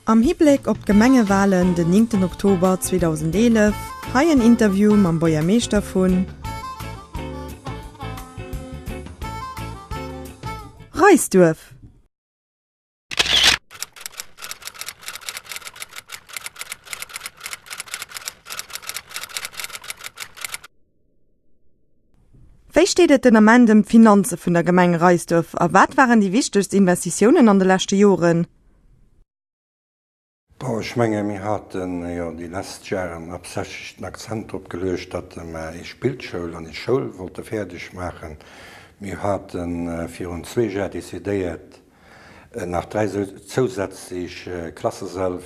Am Hibléck op d'Gemengewalen den 9 Oktober 2011, hei en Interview mam Buergermeeschter vun. Reisduerf. Wéi steet et den Ament ëm d'Finanze vun der Gemeng Reisduerf a wat waren déi wichtegst Investitiounen an de leschte Joren? Bon, ech menge mir hate jo déi lesst Jaren haaptsächlech den Akzent drop geluecht, datt mer eis Spillschoul an eis Schoul wollte fäerdeg maachen. Mir hate virun zwee Jar decidéiert, nach dräi zousätzlech Klassesäll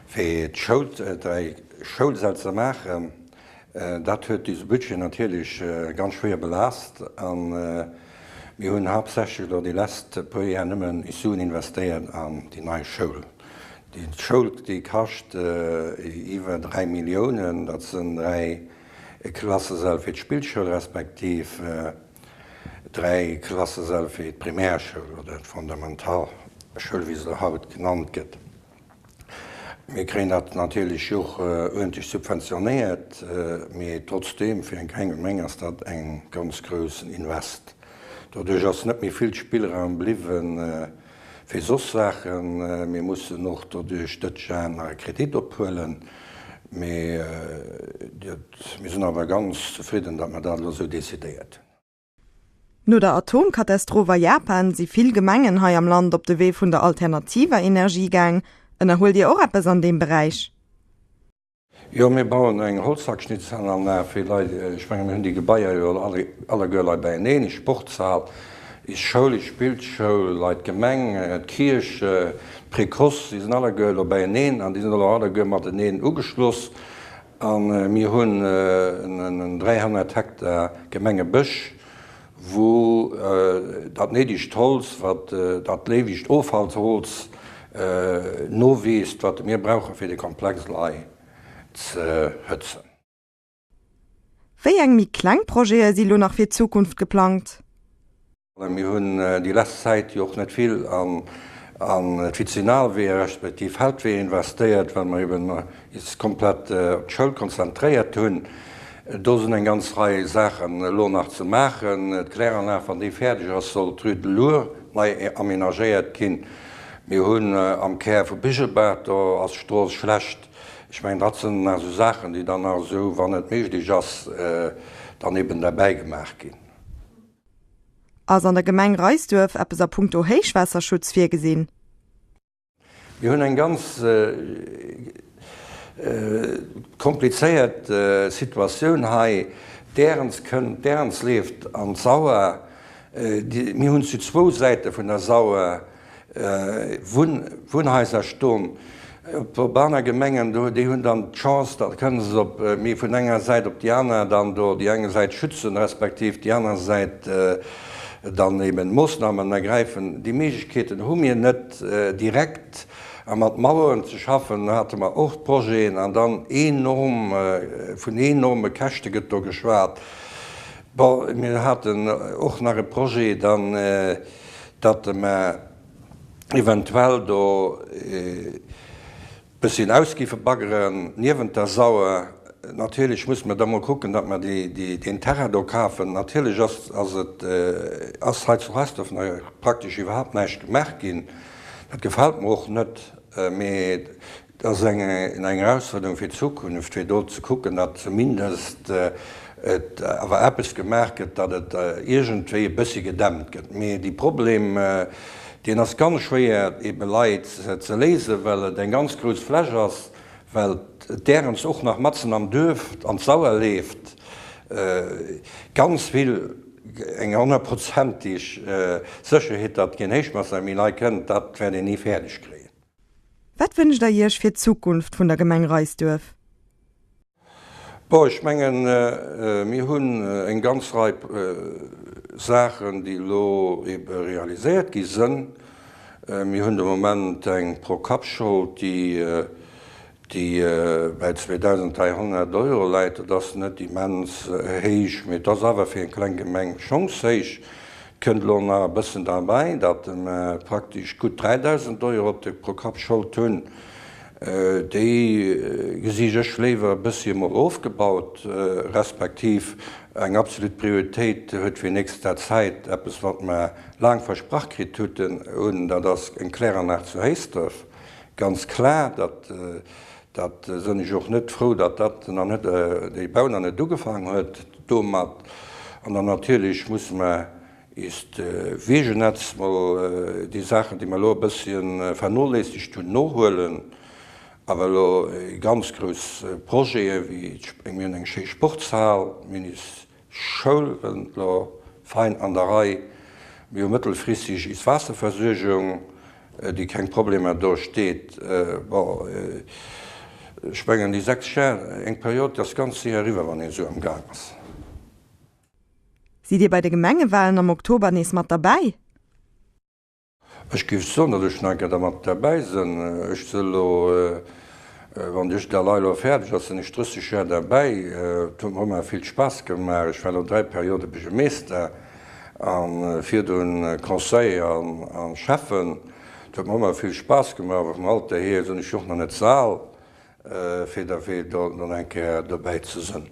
fir d'Schoul, dräi Schoulsäll ze maachen. Dat huet eise Budget natierlech ganz schwéier belaasst a mir hunn haaptsächlech elo déi lesst puer Jar nëmmen is Suen investéiert an déi nei Schoul. Déi Schoul, déi kascht iwwer 3 Milliounen. Dat sinn dräi Klassesäll fir d'Spillschoul respektiv dräi Klassesäll fir d'Primärschoul oder d'Fondamentalschoul, wéi se haut genannt gëtt. Mir kréien dat natierlech och uerdentlech subventionéiert, mee trotzdeem, fir eng kleng Gemeng ass dat eng ganz groussen Invest. Doduerch ass net méi vill Spillraum bliwwe fir soss Saachen. Mir mussen och doduerch dëtt Jar nach e Kredit ophuelen, mee mir sinn awer ganz zefridden, datt mer dat elo esou decidéiert hunn. No der Atomkatastroph a Japan si vill Gemengen hei am Land op de Wee vun der alternativer Energie gaang. Ënnerhuelt Dir och eppes an deem Beräich? Jo, mir bauen eng Holzhackschnitzelanlag fir Leit. Ech menge mir hunn déi Gebaier jo alleguer lei beieneen, is Sportshal, is Schoul, is Spillschoul, lei d'Gemeng, d'Kierch, d'Précoce, déi sinn alleguer elo beieneen an déi sinn elo alleguer mateneen ugeschloss. A mir hunn en 300 Hektar Gemengebësch, wou dat néidegt Holz, wat dat léiwegt Offallsholz nowiisst, wat mir brauche fir de Komplex lei ze hëtzen. Wéi eng méi kleng Projete si lo nach fir d'Zukunft geplangt? Mir hunn déi lescht Zäit jo och net vill an d'Vizinalweeër respektiv Feldweeër investéiert, well mer eben is komplett op d'Schoul konzentréiert hunn. Do sinn eng ganz Rei Saachen elo nach ze maachen. D'Kläranlag, wann déi fäerdeg ass, soll d'Rue de Lour nei aménagéiert ginn. Mir hunn am Kär vu Bichelbaach, do ass d'Strooss schlecht. Ech mengen, dat sinn nach esou Saachen, déi dann nach esou, wann et méiglech ass, dann eben derbäi gemaach ginn. Ass an der Gemeng Reisduerf eppes a punkto Héichwaasserschutz virgesinn? Mir hunn eng ganz komplizéiert Situatioun hei. D'Ärenz kënnt, d'Ärenz leeft an d'Sauer. Mir hunn zu zwou Säite vun der Sauer Wunnhaiser ston. Op aner Gemengen, do, déi hunn dann d'Chance, da kënne se op méi vun enger Säit op déi aner dann do déi eng Säit schützen, respektiv déi aner Säit dann eben Moossnamen ergräifen. Déi Méiglechkeeten hu mir net direkt. A mat Maueren ze schaffen, hate mer och Projeten an dann enorm, vun enorme Käschte gëtt do geschwat. Bon, mir haten och nach e Projet dann, datt mer eventuell do e bësschen ausgiffe baggeren niewent der Sauer. Natierlech musse mer da mol kucken, datt mer deen Terrain do kafen. Natierlech ass, ass et, ass hei zu Reisduerf nach praktesch iwwerhaapt näischt gemaach ginn. Dat gefält mer och net, mee Et ass eng Erausfuerderung fir d'Zukunft, fir do ze kucken, datt zumindest et awer eppes gemaach gëtt, datt et iergendwéi e bëssi gedämmt gëtt. Mee dee Problem, deen ass ganz schwéier ebe lei ze léisen, well et eng ganz grouss Fläch ass, well d'Ärenz och nach matzen am Duerf an d'Sauer leeft. Ganz vill, eng honnertprozentig Sécherheet, datt keen Héichwaasser méi lei kënnt, dat wäert een ni fäerdeg kréien. Wat wënscht der Iech fir d'Zukunft vun der Gemeng Reisduerf? Bon, ech mengen, mir hunn eng ganz Rei Saachen, déi elo ebe realiséiert gi sënn. Mir hunn de Moment eng Pro-Kapp-Schold, déi déi bäi 2.300 Euro läit. Dat ass net immens héich, mee et ass awer fir eng kleng Gemeng schonns héich. Kënnt elo nach e bëssen derbäi, datt mer praktesch gutt 3.000 Euro op de Pro-Kapp-Schold hunn. Déi gesi ech léiwer e bëssi emol ofgebaut, respektiv eng absolut Prioritéit huet fir nächster Zäit eppes, wat mer laang versprach kritt hunn, dat ass eng Kläranlag zu Héisdref. Ganz klar, dat dat sinn ech och net frou, datt dat nach net, dee Bau nach net ugefaangen huet domat. An dann natierlech musse mer Eist Wegenetz, mol déi Saachen, déi mer elo e bësschen vernoléissegt hunn, nohuelen. Awer elo ganz grouss Projete wéi, mir hunn eng schéi Sportshal, mir hunn eis Schoul elo fein an der Rei, mir hu mëttelfristeg eis Waasserversuergung, déi keng Problemer do steet. Bon, ech mengen déi 6 Jar, eng Period, déi ass ganz séier eriwwer, wann een esou am Gaang ass. Sidd Dir bei de Gemengewalen am Oktober nees mat derbäi? Ech géif soen, datt ech nach eng Kéier da mat derbäi sinn. Ech si elo, wann dës Dalai elo fäerdeg ass, sinn ech 30 Jar derbäi. Et huet mer ëmmer vill Spaass gemaach. Ech war elo 3 Periode Buergermeester a virdrun Conseiller a Schäffen. Et huet mer ëmmer vill Spaass gemaach, awer vum Alter hier sinn ech jo och nach net ze al, fir da fir do dann eng Kéier dobäi ze sinn.